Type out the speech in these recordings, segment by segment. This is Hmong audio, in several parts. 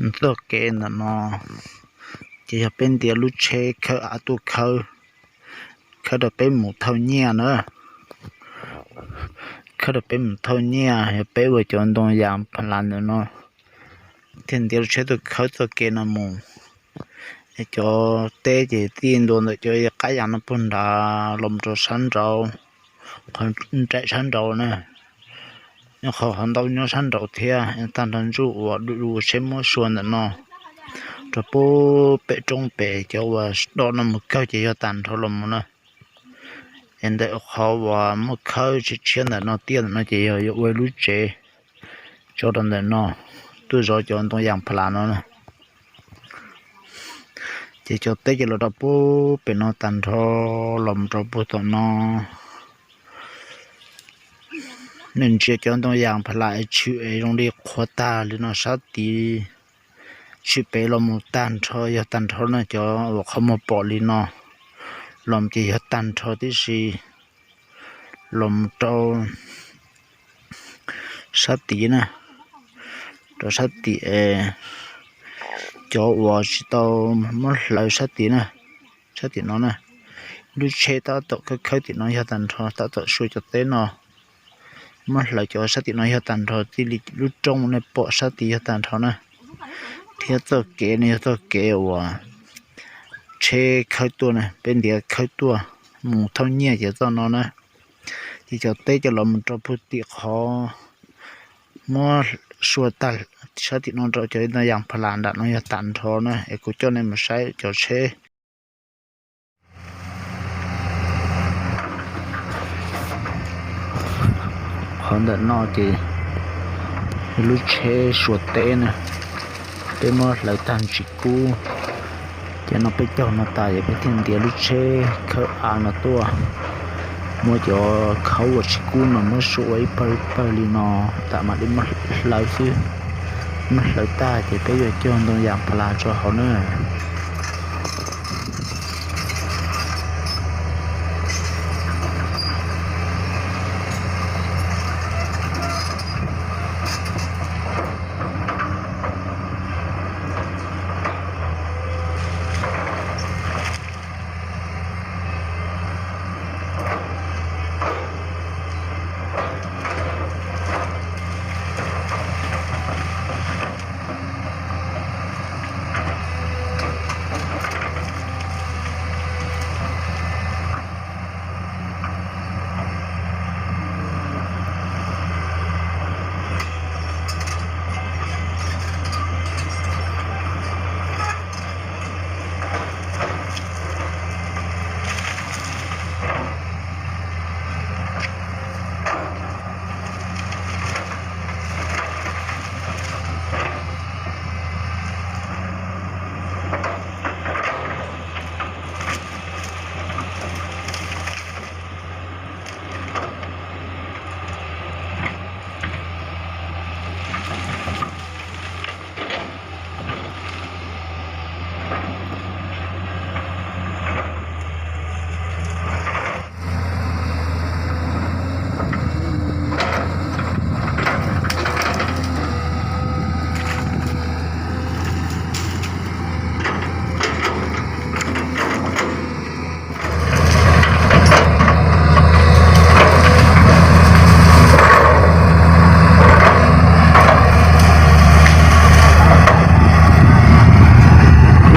Txoj kev ntawm no ces yog peb ntiav lub tsheb khawb av tuaj khawb, khawb rau peb mus thauj nyiaj na. Khawb rau peb mus thauj nyiaj, yog peb ua cov ntoo yas pha las ntawm no thiaj ntiav lub tsheb tuaj khawb txoj kev no mus. Es cov teb ces tij ntua ntawm cov qab yas no puag nrad los rau sab nraud, qhov nraim sab nraud na, qhov hauv ntau nyob sab nraud thiab, tag nrho ntsuj uas du du seb muab sua ntawm no rau pem roob pem cov uas do no mus kawg ces yog tag nrho los mus na. Es ntawm qhov uas muab khawb tshiab tshiab ntawm no tiaj ntawm no ces yog yuav ua lub tsev tso rau ntawm no, tuaj zov cov ntoo yas pha las no na. Ces cov teb ces los rau pem pem no tag nrho los mus rau puag tom no. Nej ntsia cov ntoo yas pha las es tshwm es zoo li qhuav tag li no sab tid, tshwm pem los mus tag nrho yog tag nrho na, cov uas qhov muag pom li no los ces yog tag nrho tib si los mus rau sab tid na, rau sab tid, cov uas tsis tau muab hlawv sab tid na, sab tim no na. Lub tsheb tab tom khawb khawb tim no yog tag nrho, tab tom sua cov teb no, muab hlawv cov sab tim no yog tag nrho, tij li lub roob nej pom sab tid yog tag nrho na, thiab txoj kev no yog txoj kev uas tsheb khawb tuaj na, peb ntiav khawb tuaj mus thauj nyiaj ces txoj no na. Ces cov teb coj los mus rau puag tim qhov muab sua tag sab tim no rau cov ntoo yas pha las nram no yog tag nrho na, es kuv coj nej mus saib cov tsheb. Qhov ntawm no ces lub tsheb sua teb na, peb muab hlawv tag tsis kub, ces no peb caug no tas ces peb thiaj ntiav lub tsheb khawb av no tuaj, muab cov khaub uas tsis kub no muab sua ua ib pawg ib pawg li no, tas mam li muab hlawv xwb. Muab hlawv tag ces peb yuav cog ntoo yas pha las rau hauv na.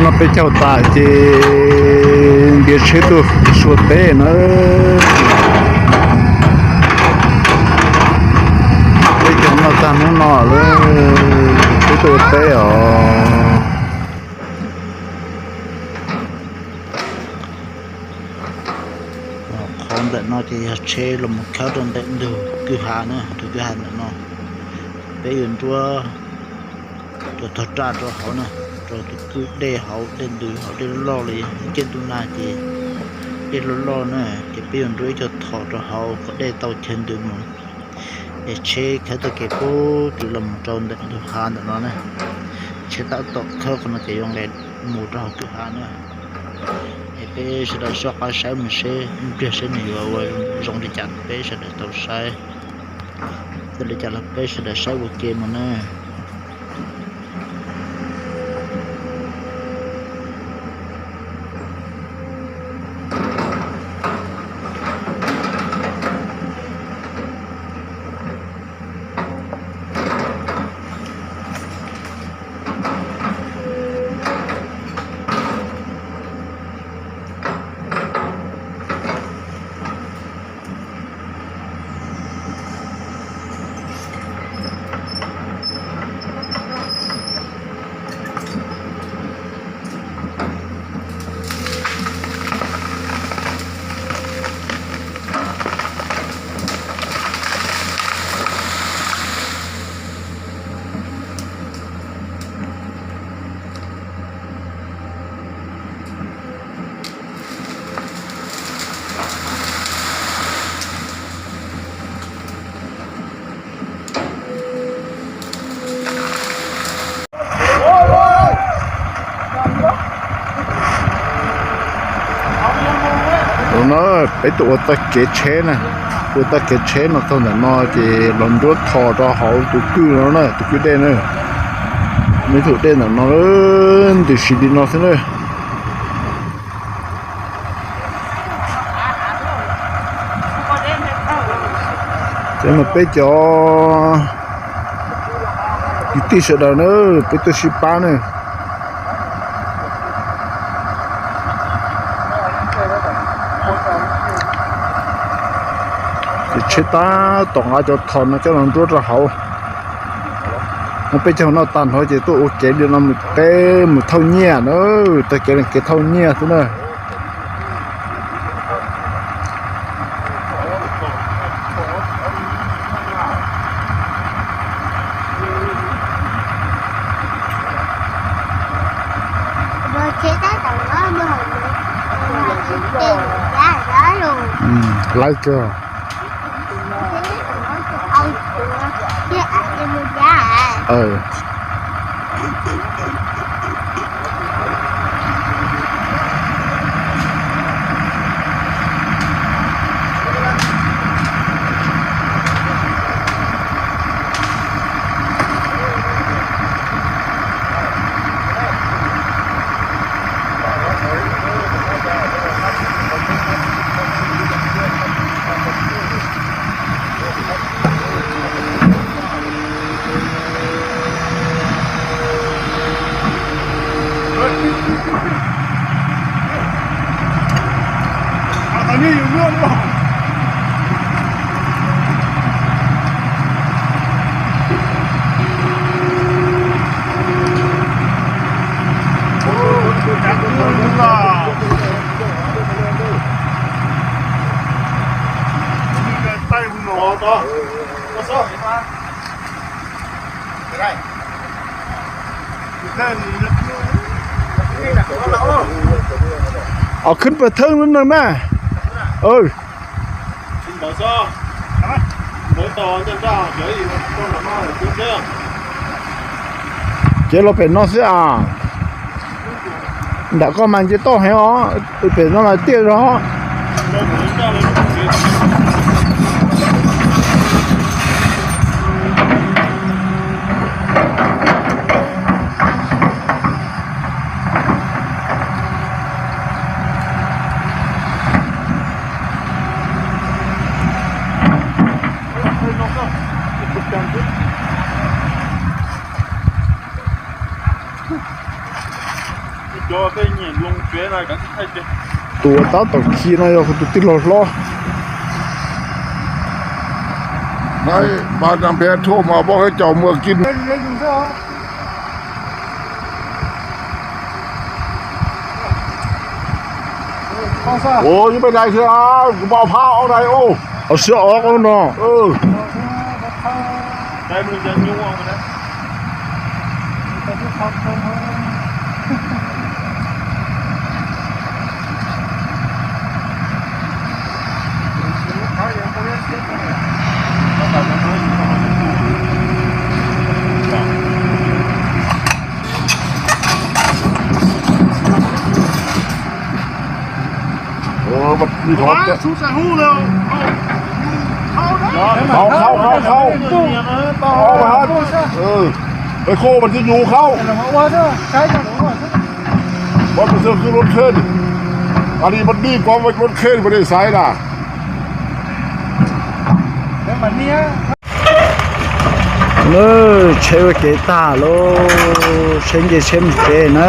No peb caug tas ces ntiav tsheb tuaj sua teb na. Peb caug no tag hnub no lawm, peb tuaj ua teb os. Qhov ntawm no ces yog tsheb los mus khawb rau ntawm ntug kwj ha na, tus kwj ha ntawm no. Peb yuav nruab cov tog raj rau hauv na, rau tus kwj dej hauv, dej ntws hauv, dej loj loj li, ciaj ntuj nag ces dej loj loj na, ces peb yuav nruab ib co thom rau hauv kom dej tau chaw ntws mus. Es tsheb khawb txoj kev puag tim los mus rau ntawm ntug hav ntawm no na. Tsheb tab tom khawb qhov no ces yuav nqes mus rau hauv kwj ha na. Es peb sawv daws soj qab saib mus seb ib pliag seb nws yuav ua zoo li cas rau peb sawv daws tau saib. Txawm li cas los peb sawv daws saib ua ke mus na. Peb tuaj ua txoj kev tsheb na, ua txoj kev tsheb no txog ntawm no ces los nruab thom rau hauv tus kwj no na, tus kwj dej na. Neb tus dej ntawm no ntws si li no xwb na. Ces mas peb cov kwv tij sawv daws na, peb tuaj sib pab na. Ces tsheb tab tom nqa cov thom no coj los nruab rau hauv. No peb cov noj tag nrho ces tuaj ua kev li no mus peb mus thauj nyiaj na, txoj kev no kev thauj nyiaj xwb na. Lawv kawg. Os, khwb pas theeb lub neej na. Ces los pem no xwb as. Nram koj mas nce toj heev os, pem no mas tiaj zog. Tus uas tab tom khi no yog kuv tus tij laug hlob. Nai, ba nag phe thuaj mas poj qheb caus muag kij. Ua, yus peb dais xwb, kuv npau phab ob dais ub. Os, sib ob qoob no. Khau, khau, khau, khau. Khau mas, khau mas tib yus khau. Pov pes xwb khwb lub khej, a li pov dij pov lub khej pov dej xaiv na. Tsheb ua kev tag lauj, tsheb nce tsheb mus tsev na.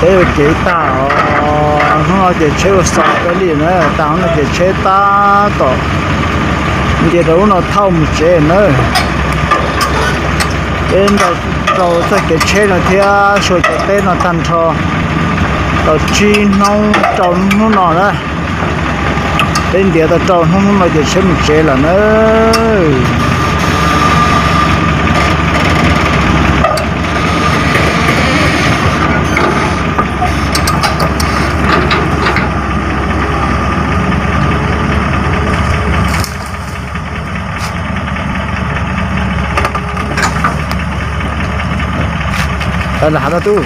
Peb ua kev tag os, hnub no ces tsheb ua xaus kawg li na, tag hnub no ces tsheb tab tom nce rau ub no thauj mus tsev na. Peb ntaus txoj kev tsheb no thiab sau cov teb no tag nrho tau tsib hnub rau hnub no na. Peb ntiav tau rau hnub, hnub no ces tsheb mus tsev lawm na. Lam has tau tub.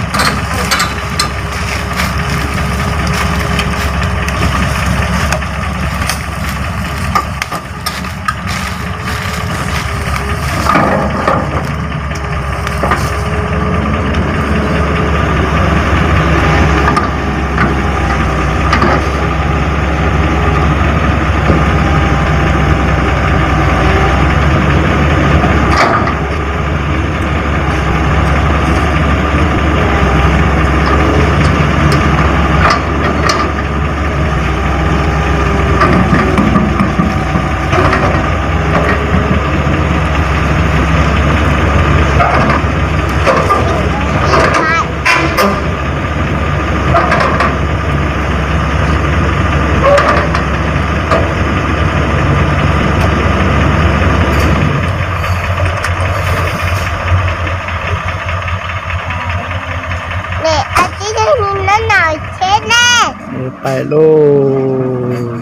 Pais lauj.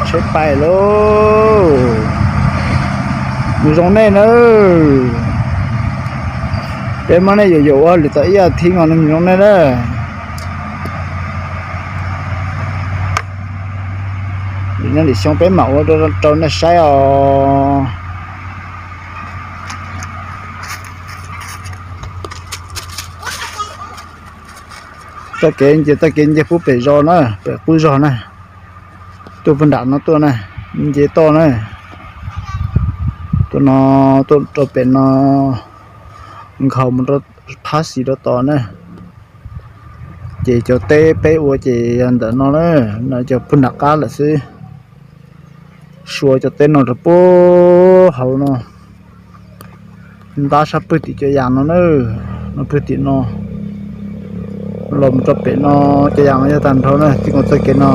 Tsheb pais lauj. Nws zoo nej nawb. Peb muab nej yuam yuam ua lwm tom ib as thiv os, nws zoo nej na. Nyob lwm xyoo peb mam ua rau nej saib os. Txoj kev nce, txoj kev nce pub pem zos na, pem qub zos na. Tuaj puag nram no tuaj na, nce toj na. Tuaj no, tuaj rau pem no, nkhaus mus rau phab xis rau tod na. Ces cov teb peb ua ces yog ntawm no na, no cov puag nram qab lawm xwb. Sua cov teb no rau puag hauv no, ntab sab pwg tim cov yas no na, no pwg tim no, los mus rau pem no, cov yas no yog tag nrho na, txij nkaus txoj kev no.